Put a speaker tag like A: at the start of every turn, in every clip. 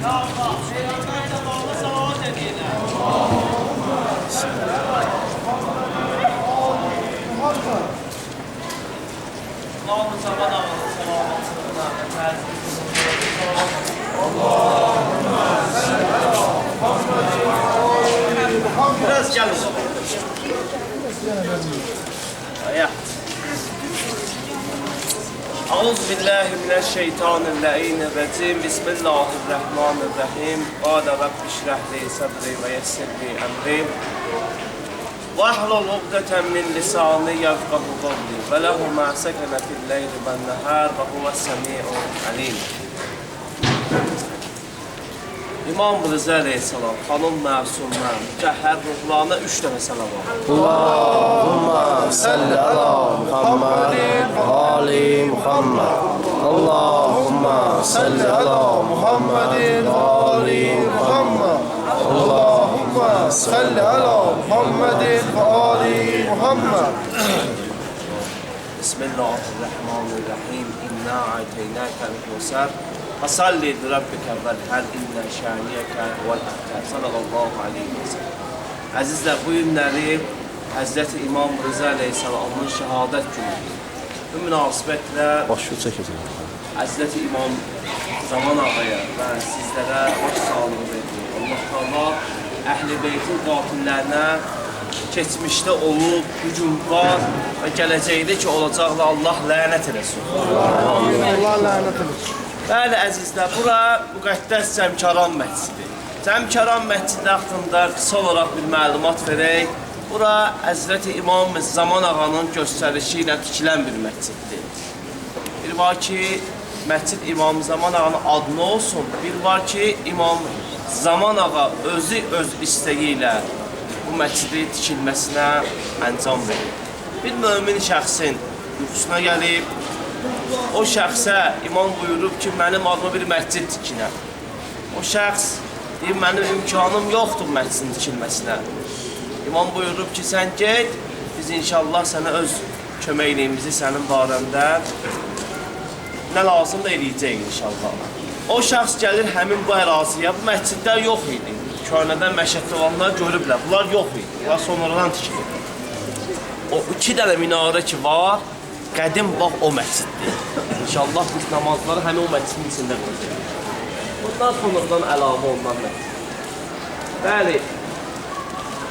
A: Ya Allah, Peyğəmbər cəmalına salavat edirlər. İmam-ı Zaman ağanın salamatlığına və təzim salavat. Biraz gəlin. Ayaq. Euzu billahi mineşşeytanirracim. Bismillahirrahmanirrahim. Qala rabbi şrah li sadri və yessir li emri. Vahlul uqdeten min lisani yefqahu qawli. Və lehu ma sekene fil leyli ven nehar və huves-semi'ul alim. İmam Rıza əleyhissalam, xanım Məsumə, mütəhhər ruhlarına 3 dəfə salavat.
B: Allahumma salli ala Muhammedin ve ali Muhammed. Allahumma salli ala
C: Muhammedin ve ali Muhammed. Allahumma salli ala Muhammedin ve ali Muhammed.
A: Bismillahirrahmanirrahim. İnna a'taynaka el-kevser. Fasalli li rabbike venher inne şaniyeke huvel ebter. Sallallahu aleyhi ve sellem. Əzizlər, bu günləri Həzrəti İmam Rıza əleyhissalamın şəhadət günüdür. Bu münasibətlə
B: Başı çəkəcəm.
A: Həzrəti İmam Zaman ağaya və sizlərə baş sağlığı verir. Allah Taala Əhl-i Beytin qatillərinə keçmişdə olub, bu gün var və gələcəkdə ki olacaqlar Allah lənət eləsin.
C: Allah lənət eləsin.
A: Bəli əzizlər, bura müqəddəs Cəmkəran məscidi. Cəmkəran məscidi haqqında qısa olaraq bir məlumat verək. Bura Həzrəti İmam Zaman ağanın göstərişi ilə tikilən bir məsciddir. Bir var ki, məscid İmam Zaman ağanın adına olsun. Bir var ki, İmam Zaman ağa özü öz istəyi ilə bu məscidi tikilməsinə əncam verir. Bir mömin şəxsin yuxusuna gəlib, o şəxsə imam buyurub ki, mənim adıma bir məscid tikinə. O şəxs deyir, mənim imkanım yoxdur məscidin tikilməsinə. İmam buyurub ki, sən get, biz inşallah sənə öz köməkliyimizi sənin barəndə nə lazımdır eləyəcəyik inşallah. O şəxs gəlir həmin bu əraziyə, bu məscidlər yox idi. Köhnədən Məşəddə olanlar görüblər, bunlar yox idi, bunlar sonradan tikilib. O 2 dənə minarə ki var, qədim bax o məsciddir. İnşallah biz namazları həmin o məscidin içində qılacağıq. Bundan sonradan əlavə olunan məscid. Bəli,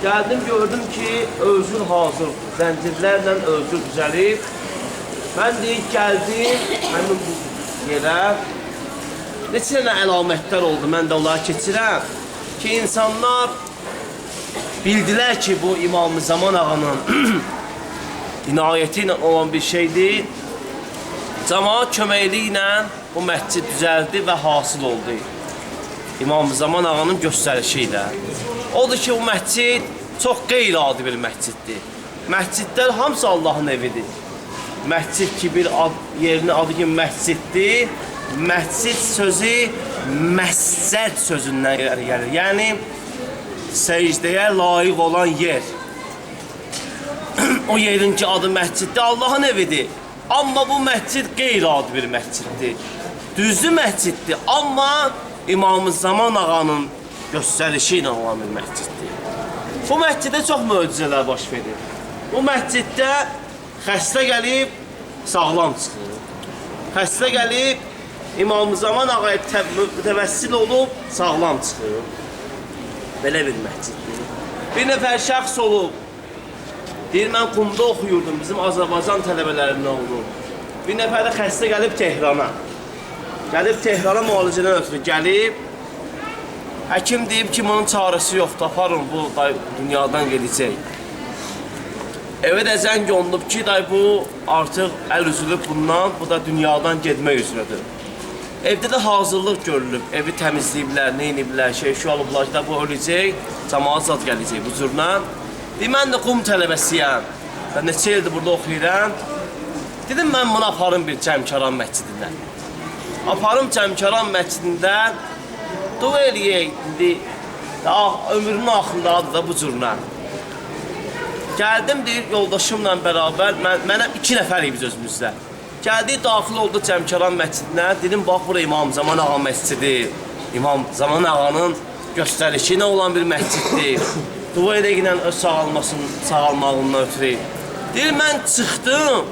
A: gəldim gördüm ki, özür hazırdır. Zəncirlərlə özür düzəlib. Mən deyib gəldim həmin bu yerə. Neçə dənə əlamətlər oldu, mən də onları keçirəm ki, insanlar bildilər ki, bu İmam-ı Zaman ağanın inayəti ilə olan bir şeydir. Cemaat köməkliyi ilə bu məscid düzəldi və hasıl oldu. İmam-ı Zaman ağanın göstərişi ilə. Odur ki, bu məscid çox qeyri-adi bir məsciddir. Məscidlər hamısı Allahın evidir. Məscid ki, bir ad, yerinin adı ki, məsciddir. Məscid sözü məscəd sözündən gəlir. Yəni, secdəyə layiq olan yer. O yerin ki, adı məsciddir, Allahın evidir. Amma bu məscid qeyri-adi bir məsciddir. Düzlü məsciddir, amma İmam-ı Zaman ağanın göstərişi ilə olan bir məsciddir. Bu məsciddə çox möcüzələr baş verir. Bu məsciddə xəstə gəlib, sağlam çıxır. Xəstə gəlib, İmam-ı Zaman ağaya mütəvəssil olub, sağlam çıxır. Belə bir məsciddir. Bir nəfər şəxs olub, deyir, mən Qumda oxuyurdum, bizim Azərbaycan tələbələrindən olub. Bir nəfər də xəstə gəlib Tehrana. Gəlib Tehrana müalicədən ötürü gəlib. Həkim deyib ki, bunun çarəsi yoxdur, aparın, bu day, dünyadan gedəcək. Evə də zəng olunub ki, day, bu artıq əl üzülüb bundan, bu da dünyadan getmək üzrədir. Evdə də hazırlıq görülüb, evi təmizləyiblər, nə ediblər, şey, şu alıblar ki, bu öləcək, camaat zad gələcək bu cürlə. Deyir, mən də Qum tələbəsiyəm, mən neçə ildir burada oxuyuram. Dedim, mən bunu aparım bir Cəmkəran məscidinə. Aparım Cəmkəran məscidində, dua eləyək, indi daha ömrümün axırlarıdır da bu cürlə. Gəldim, deyir, yoldaşımla bərabər, mənə 2 nəfərik biz özümüzdə. Gəldik, daxil olduq Cəmkəran məscidinə, dedim, bax, bura İmam Zaman ağa məscidi. İmam Zaman Ağanın göstərişi ilə olan bir məsciddir. Dua edəginən öz sağalmağından ötürü. Deyir, mən çıxdım,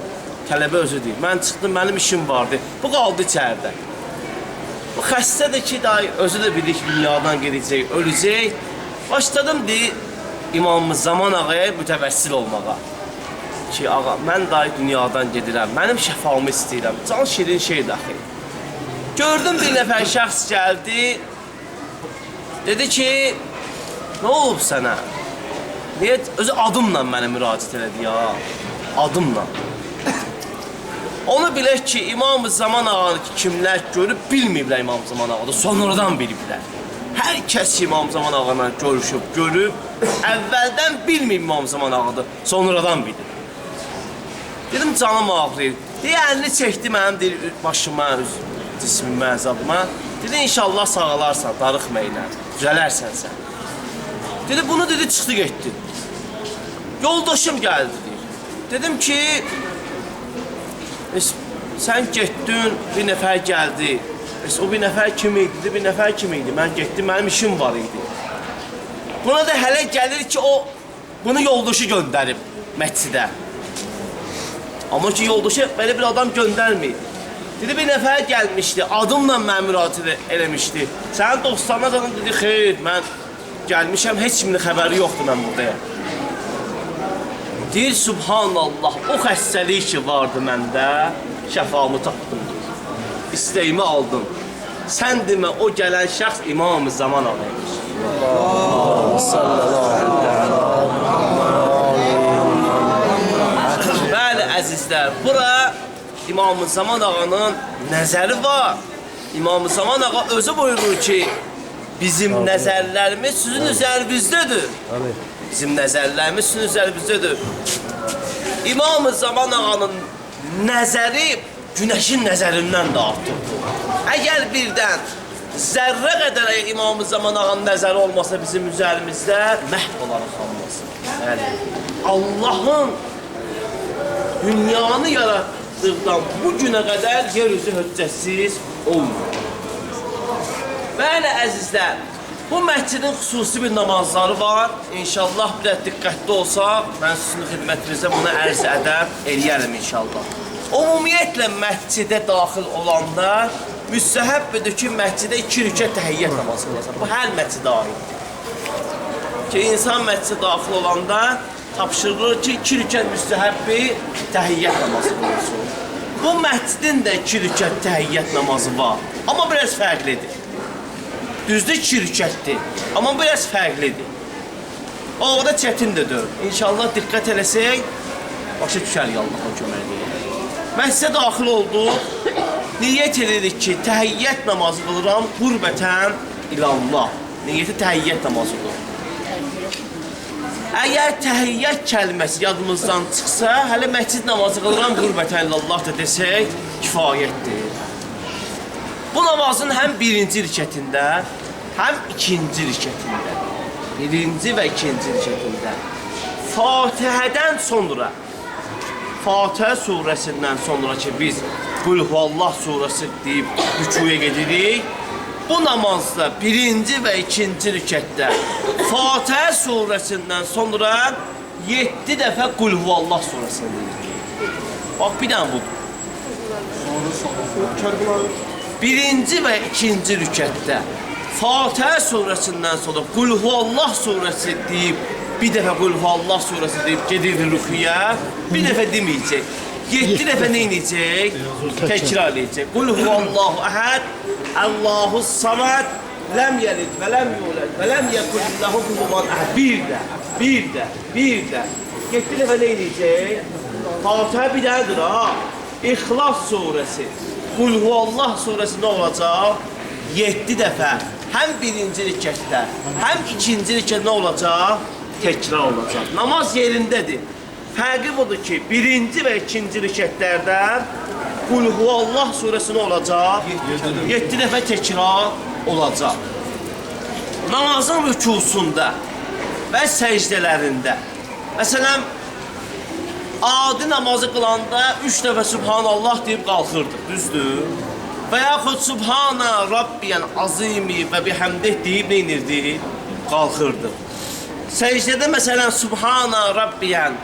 A: tələbə özü deyir, mən çıxdım, mənim işim vardı. Bu qaldı içəridə. Bu xəstədir ki, dayı, özü də bilir ki, dünyadan gedəcək, öləcək. Başladım, deyir, İmam Zaman Ağaya mütəvəssil olmağa. Ki, ağa, mən dayı dünyadan gedirəm, mənim şəfamı istəyirəm, can şirin şeydir axı. Gördüm bir nəfər şəxs gəldi, dedi ki, nə olub sənə? Niyə? Özü adımla mənə müraciət elədi ya, adımla. Onu bilək ki, İmam Zaman Ağanı kimlər görüb, bilməyiblər İmam Zaman Ağanı, sonradan biliblər. Hər kəs İmam Zaman Ağanla görüşüb, görüb, əvvəldən bilməyib İmam Zaman Ağadır, sonradan bilib. Dedim, canım ağrıyır. Deyə, əlini çəkdi mənim deyir, başıma, cismimə, əzadıma. Dedi, inşallah sağalarsan, darıxma ilə, düzələrsən sən. Dedi, bunu dedi, çıxdı getdi. Yoldaşım gəldi, deyir. Dedim ki, sən getdin, bir nəfər gəldi. O bir nəfər kim idi? Dedi, bir nəfər kim idi? Mən getdim, mənim işim var idi. Buna da hələ gəlir ki, o bunu yoldaşı göndərib məscidə. Amma ki, yoldaşı belə bir adam göndərməyib. Dedi, bir nəfər gəlmişdi, adımla mən müraciət eləmişdi. Sənin dostlarına da dedi, xeyr, mən gəlmişəm, heç kimin xəbəri yoxdur mən buradayam. Deyir, Subhanallah, o xəstəlik ki vardı məndə, şəfamı tapdım, deyir. İstəyimi aldım. Sən demə, o gələn şəxs İmam-ı Zaman ağaymış. Bəli, əzizlər, bura İmam-ı Zaman ağanın nəzəri var. İmam-ı Zaman ağa özü buyurur ki, bizim nəzərlərimiz sizin üzərinizdədir. Bizim nəzərlərimiz sizin üzərinizdədir. İmam-ı Zaman ağanın nəzəri günəşin nəzərindən də artıqdır. Əgər birdən zərrə qədər İmam-ı Zaman ağanın nəzəri olmasa bizim üzərimizdə məhv olaraq hamımız. Bəli. Allahın dünyanı yaratdıqdan bu günə qədər yer üzü höccətsiz olmur. Bəli, əzizlər, bu məscidin xüsusi bir namazları var. İnşallah biraz diqqətli olsaq, mən sizin xidmətinizə bunu ərz ədəb eləyərəm inşallah. Ümumiyyətlə, məscidə daxil olanda müstəhəbdir ki, məscidə 2 rükət təhiyyət namazı qılasan. Bu, hər məscidə aiddir. Ki, insan məscidə daxil olanda tapşırılır ki, 2 rükət müstəhəbbi təhiyyət namazı qılsın. Bu məscidin də 2 rükət təhiyyət namazı var, amma biraz fərqlidir. Düzdür, 2 rükətdir, amma biraz fərqlidir. O da çətin də deyil. İnşallah diqqət eləsək, başa düşər Allahın köməkliyi. Məscidə daxil olduq, niyyət edirik ki, təhiyyət namazı qılıram, qurbətən ilallah. Niyyəti təhiyyət namazıdır. Əgər təhiyyət kəlməsi yadımızdan çıxsa, hələ məscid namazı qılıram, qurbətən ilallah da desək, kifayətdir. Bu namazın həm birinci rükətində, həm ikinci rükətində, birinci və ikinci rükətində Fatihədən sonra, Fatihə surəsindən sonra ki, biz Qulhuallah surəsi deyib rükuya gedirik, bu namazda birinci və ikinci rükətdə Fatihə surəsindən sonra 7 dəfə Qulhuallah surəsini deyirik. Bax, bir dənə budur. Birinci və ikinci rükətdə Fatihə surəsindən sonra Qulhuallah surəsi deyib, bir dəfə Qulhuallah surəsi deyib gedirdi rükuya, bir dəfə deməyəcək. 7 dəfə nə edəcək? Təkrar edəcək. Qulhuallahu əhəd, Allahu samad, ləm yəlid və ləm yulad və ləm yəkun ləhu kufuvan əhəd. Bir də, bir də, bir də. 7 dəfə nə edəcək? Fatihə bir dənədir ha. İxlas surəsi, Qulhuallah surəsi nə olacaq? 7 dəfə. Həm birinci rükətdə, həm ikinci rükətdə nə olacaq? Təkrar olacaq. Namaz yerindədir. Fərqi budur ki, birinci və ikinci rükətlərdə Qulhuallah surəsi nə olacaq? 7 dəfə təkrar olacaq. Namazın rükusunda və səcdələrində. Məsələn, adi namazı qılanda 3 dəfə Subhanallah deyib qalxırdıq, düzdür? Və yaxud Subhana Rabbiyən azimi və bihəmdih deyib nə edirdi? Qalxırdı. Səcdədə məsələn Subhana Rabbiyən